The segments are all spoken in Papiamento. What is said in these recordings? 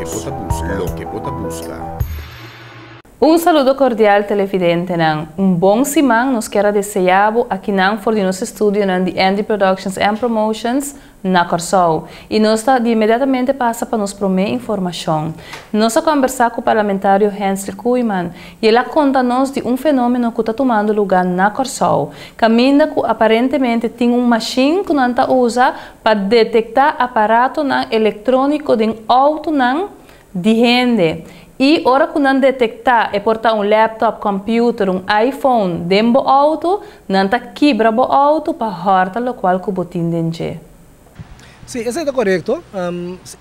Loke bo ta buska. Loke bo ta buska. Un saludo kordial, televidentenan. Un bon siman nos kier desea bo akinan for di nos estudionan di Andy Productions and Promotions na Kòrsou. I nos ta di inmediatamente pasa pa nos promé informashon. Nos a kombersá ku parlamentario Hensley Koeiman i el a konta nos di un fenómeno ku ta tumando lugá na Kòrsou. Kaminda ku aparentemente tin un mashin ku nan ta usa pa detektá aparatonan elektróniko den outonan di hende. I ora ku nan detektá e por ta un laptop, computer, un iPhone den bo outo, nan ta kibra bo outo pa hòrta lokual ku bo tin den dje. Si, esei ta korekto.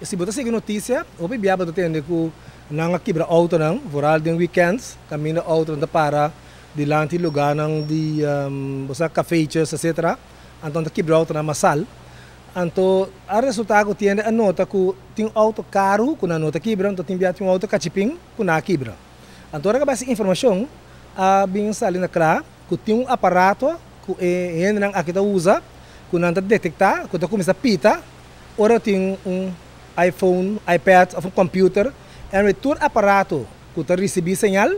Si bo ta sigui notisia, hopi bia bo ta tende ku nan a kibra outonan, vooral den weekends, kaminda outonan ta para dilanti lugánan di, bo sa, kafeetjes, etcetera. Anto nan ta kibra outonan masal. Anto a resultá ku tiende a nota ku tin outo karu ku nan no ta kibra, anto tin bia tin un outo kachipin ku nan a kibra. Anto ora ku a bai hasi informashon a bin sali na kla ku tin un aparato ku e hendenan aki ta usa ku nan ta detektá ku ta kuminsá pita ora tin un iPhone, iPad òf un kòmpiuter. Anyway, tur aparato ku ta risibí señal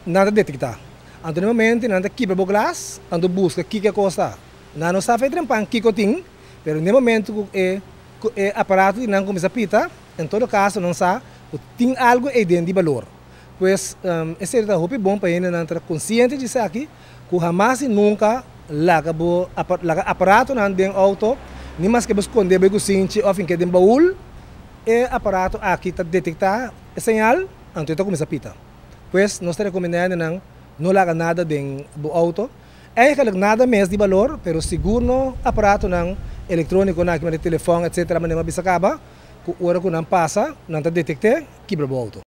nan ta detektá. Anto na e momento nan ta kibra bo glas, anto buska kiko e kos ta. Nan no sa fe trempan kiko tin, pero na e momento ku e aparato di nan kuminsá pita, en todo kaso nan sa ku tin algu ei den di balor. Pues esei ta hopi bon pa hendenan ta konsiente di esaki, ku hamas i nunka laga bo laga aparatonan den outo, ni maske bo skonde bo kusinchi òf hinka den baul, e aparato aki ta detektá e señal, anto e ta kuminsá pita. Pues nos ta rekomendá hendenan no laga nada den bo outo. Eigenlijk nada mes di balor, pero sigur no aparatonan elektrónikonan aki, manera telefòn, etcetera, manera mi a bisa kaba, ku ora ku nan pasa, nan ta detekt'é, kibra bo outo.